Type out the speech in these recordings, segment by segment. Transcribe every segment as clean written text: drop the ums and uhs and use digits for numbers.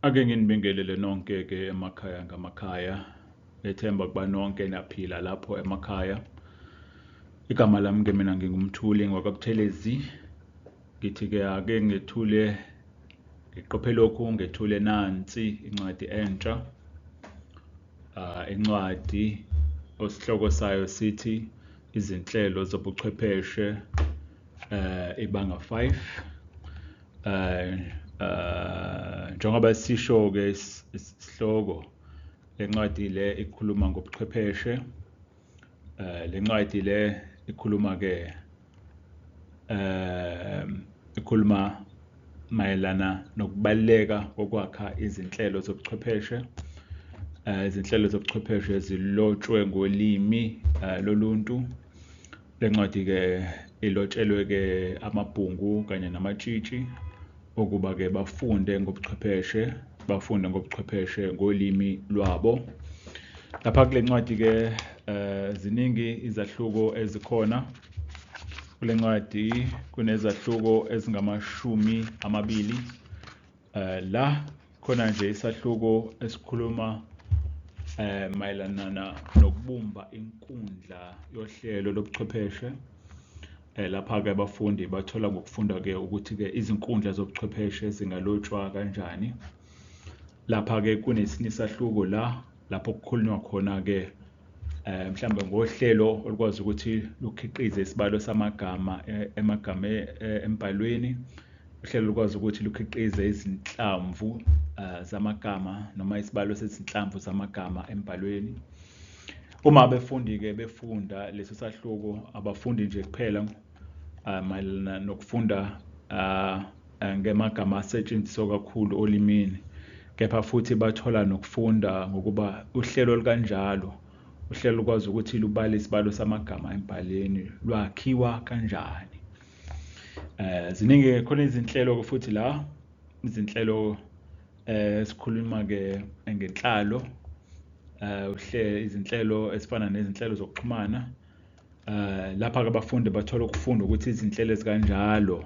Ake nginibingelele nonke-ke emakhaya ngamakhaya. Ngethemba ukuba nonke niyaphila lapho emakhaya. Igama lami-ke mina nginguMthuli ngwakaButhelezi. Ngithi-ke ake ngethule, ngiqophe lokhu ngethule nansi incwadi entsha. Incwadi osihloko sayo sithi izinhlelo zobuchwepheshe ibanga 5. Njengoba sisho-ke isihloko, le ncwadi le ikhuluma ngobuchwepheshe. Le ncwadi le ikhuluma-ke ikhuluma mayelana nokubaluleka kokwakha izinhlelo zobuchwepheshe. Izinhlelo zobuchwepheshe zilotshwe ngolimi loluntu. Le ncwadi-ke ilotshelwe-ke amabhungu kanye namatshitshi ukuba-ke bafunde ngobuchwepheshe, bafunde ngobuchwepheshe ngolimi lwabo. Lapha kule ncwadi-ke ziningi izahluko ezikhona. Kule ncwadi kunezahluko ezingama-20. La khona nje isahluko esikhuluma mayelana nokubumba inkundla yohlelo lobuchwepheshe. Lapha-ke abafundi bathola ngokufunda-ke ukuthi-ke izinkundla zobuchwepheshe zingalotshwa kanjani. Lapha-ke kunesinye isahluko la lapho kukhulunywa khona-ke mhlawumbe ngohlelo olukwazi ukuthi lukhiqize isibalo samagama emagama embhalweni. Uhlelo lukwazi ukuthi lukhiqize izinhlamvu zamagama noma isibalo sezinhlamvu zamagama embhalweni. Uma abafundi-ke befunda lesi sahluko, abafundi nje kuphela mayelana nokufunda ngamagama asetshenziswa kakhulu olimini, kepha futhi bathola nokufunda ngokuba uhlelo olukanjalo, uhlelo olukwazi ukuthi lubale isibalo samagama embhalweni lwakhiwa kanjani. Ziningi khona izinhlelo-ke futhi la, izinhlelo esikhuluma-ke ngenhlalo, izinhlelo ezifana nezinhlelo zokuxhumana. Lapha-ke abafundi bathola ukufunda ukuthi izinhlelo ezikanjalo,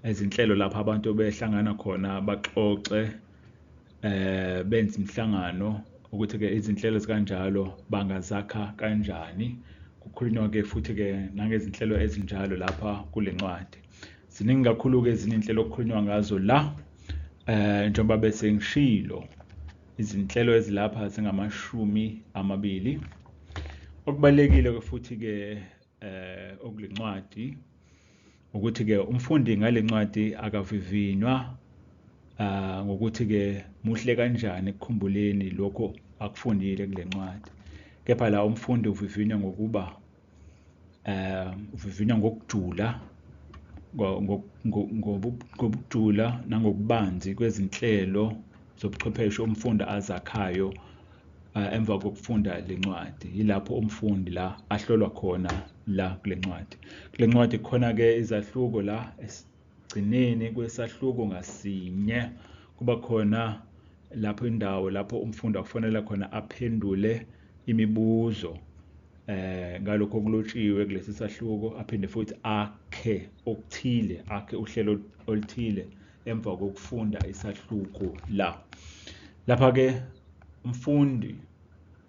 izinhlelo lapho abantu behlangana khona baxoxe, benze imihlangano, ukuthi-ke izinhlelo ezikanjalo bangazakha kanjani. Kukhulunywa-ke futhi-ke nangezinhlelo ezinjalo lapha kule ncwadi. Ziningi kakhulu-ke ezinye iy'nhlelo okukhulunywa ngazo la. Njengoba bese ngishilo, izinhlelo ezilapha zingama-20. Okubalulekile-ke futhi-ke okule ncwadi ukuthi-ke umfundi ngale ncwadi akavivinywa ngokuthi-ke muhle kanjani ekukhumbuleni lokho akufundile kule ncwadi, kepha la umfundi uvivinywa ngokuba uvivinywa ngokujula, ngokujula nangokubanzi kwezinhlelo zobuchwepheshe umfundi azakhayo emva kokufunda le ncwadi. Yilapho umfundi la ahlolwa khona la kule ncwadi. Kule ncwadi kukhona-ke izahluko la esigcineni kwesahluko ngasinye kuba khona lapho indawo lapho umfundi akufanele khona aphendule imibuzo ngalokho okulotshiwe kulesi sahluko, aphinde futhi akhe okuthile, akhe uhlelo oluthile emva kokufunda isahluko la. Lapha-ke umfundi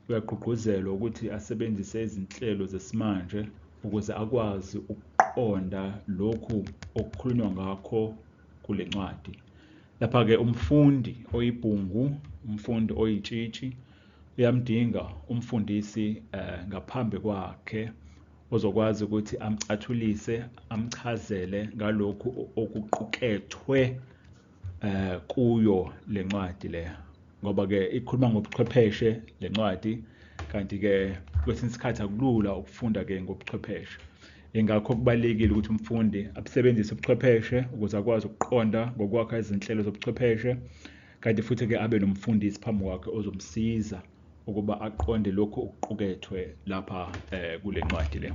uyagqugquzelwa ukuthi asebenzise izinhlelo zesimanje ukuze akwazi ukuqonda lokhu okukhulunywa ngakho kule ncwadi. Lapha-ke umfundi oyibhungu, umfundi oyitshitshi, uyamdinga umfundisi ngaphambi kwakhe ozokwazi ukuthi amcathulise, amchazele ngalokhu okuqukethwe kuyo le ncwadi le, ngoba-ke ikhuluma ngobuchwepheshe le ncwadi, kanti-ke kwesinye isikhathi akulula ukufunda-ke ngobuchwepheshe. Ingakho kubalulekile ukuthi umfundi abusebenzise ubuchwepheshe ukuze akwazi ukuqonda ngokwakha izinhlelo zobuchwepheshe, kanti futhi-ke abe nomfundisi phambi kwakhe ozomsiza ukuba aqonde lokhu okuqukethwe lapha kule ncwadi le.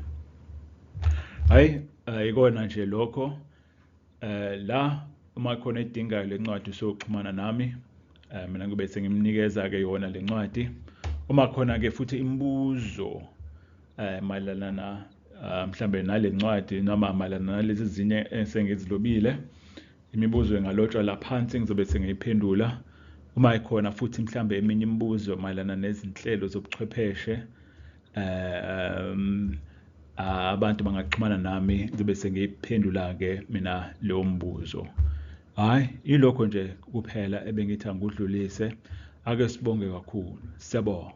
Hhayi, ikona nje lokho. La uma khona edingayo le ncwadi usoxhumana nami, mina ngibe sengimnikeza-ke yona le ncwadi. Uma khona-ke futhi imibuzo mayelana na mhlambe nale ncwadi noma mayelana nalezi ezinye esengizilobile, imibuzo ingalotshwa la phansi, ngizobe sengiyiphendula. Uma ikhona futhi mhlambe eminye imibuzo mayelana nezinhlelo zobuchwepheshe, um abantu bangaxhumana nami, ngizobe sengiyiphendula-ke mina leyo mbuzo. Hhayi, ilokho nje kuphela ebengithi angikudlulise. Ake sibonge kakhulu. Siyabonga.